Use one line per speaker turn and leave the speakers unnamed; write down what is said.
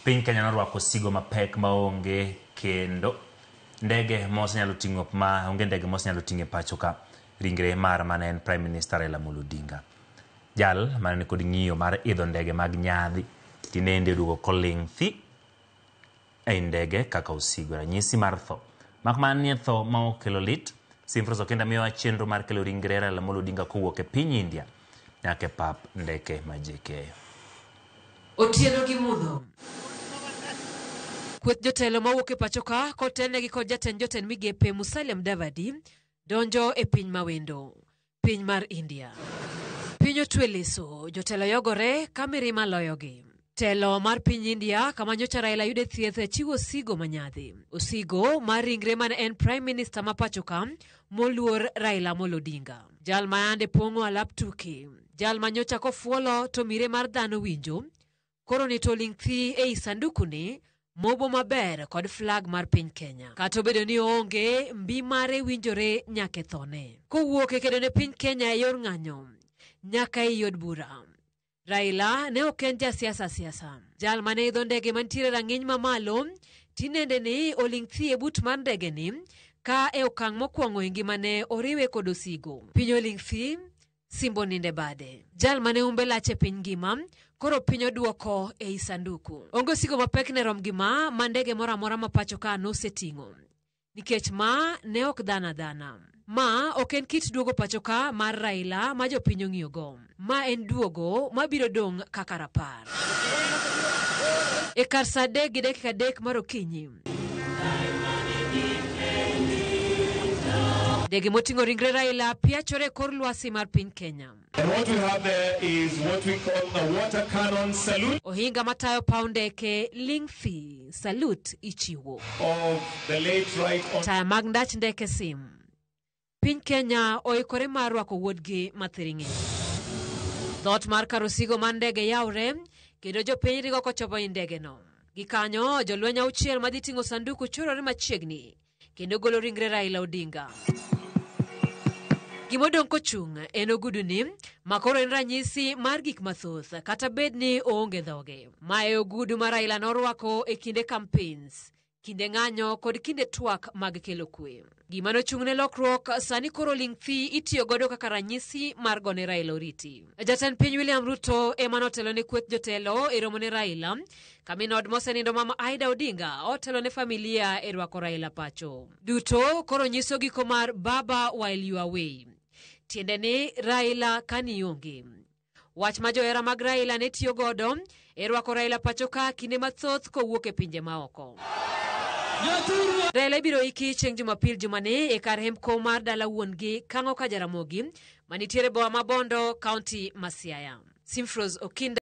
Piny Kenya norwako osigo mapek maonge kendo ndege mosenyalo ting'o ma onge ndege mosenyalo ting'o e pacho ka ringre mar mane en Prime Minister Raila Amolo Odinga. Jal mane nikod ng'iyo mar idho ndege mag nyadhi tinende oduogo koling' thi ei ndege kaka osigo ranyisi mar tho. Mak mana ni tho ma okelo lit, Simfros Okinda miyowa chenro mar kelo ringre Raila Amolo Odinga kowuok e piny India nyaka e pap ndeke ma JKIA.
Otieno gi mudho. Kweth jotelo mawuok e pacho ka kotelnegi kod jatend jotend migepe Musalia Mudavadi donjo e piny mawendo, piny mar India. Piny otwe leso, jotelo yogore ka mirima loyogi. Telo mar piny India kama nyocha Raila yude thieth chiwo osigo manyadhi. Osigo mar ringre mane en Prime Minister ma pacho ka moluor Raila Amolo Odinga. Jal ma yande pong'o alap tuke. Jal ma nyocha kofuolo to mire mar dhano winjo. Koro ni to ling' thi ei sanduku ni mobo maber kod flag mar piny Kenya. Kata obedo ni oonge, mbi mare winjore nyaka e thone. Kowuok e kedo ne piny Kenya e yor ng'anyo nyaka ei od bura. Raila ne ok en jasiasa siasa. Jal mane idho ndege mantiere rang'iny mamalo tinende ni oling' thi e but mar ndege ni ka e okang' mokwongo e ngimane oriwe kod osigo. Piny oling' thi, Simbo ninde bade. Jal mane umbe lach e piny ngima koro piny oduoko ei sanduku. Onge osigo mapek ne rom gi ma ma ndege moro amora ma pacho ka noseting'o. Nikech ma ne ok dhano adhana. Ma ok en kit duogo pacho ka mar Raila ma jopiny ong'iyogo. Ma en duogo mabiro dong' kaka rapar. E kar saa 3:03 mar okinyi, ndege moting'o ringre Raila piachore e kor lwasi mar piny Kenya.
And what we have there is what we call a water cannon salute.
Ohinga matayo paw ndeke ling' thi, salute ichiwo.
Of the late right on.
Taya mag ndach ndeke sim. Piny Kenya oikore mar rwako wuodgi mathiring'i. Dhoot mar kar osigo mar ndege yawre kendo jopiny ringo kochopo i ndegeno. Gikanyo, jolweny auchiel madhi ting'o sanduku chorore machiegni kendo golo ringre Raila Odinga. Gimodong' kochung' en oguduni ma koro en ranyisi mar gik mathoth kata bed ni oonge dhoge. Ma e ogudu ma Raila norwako e kinde campaigns, kinde ng'anyo kod kinde twak mag kelo kwe. Gima nochung' ne lokruok sani koro ling' thi itiyo godo kaka ranyisi mar gone Raila oriti. Jatend piny William Ruto ema notelo ne kweth jotelo e romo ne Raila, ka min od mosenindo Mama Aida Odinga otelo ne familia e rwako Raila pacho. Duto koro nyiso giko mar Baba while you are away. Tiende ni Raila kanionge. Wach ma johera mag Raila ne tiyo godo e rwako Raila pacho ka kinde mathoth kowuok e pinje maoko. Raila ibiro iki chieng' Jumapil jumani e kar hembko mar dala wuon-gi Kang'o ka Jaramogi manitiere boma ma Bondo, kaunti ma Siaya. Simfros Okinda.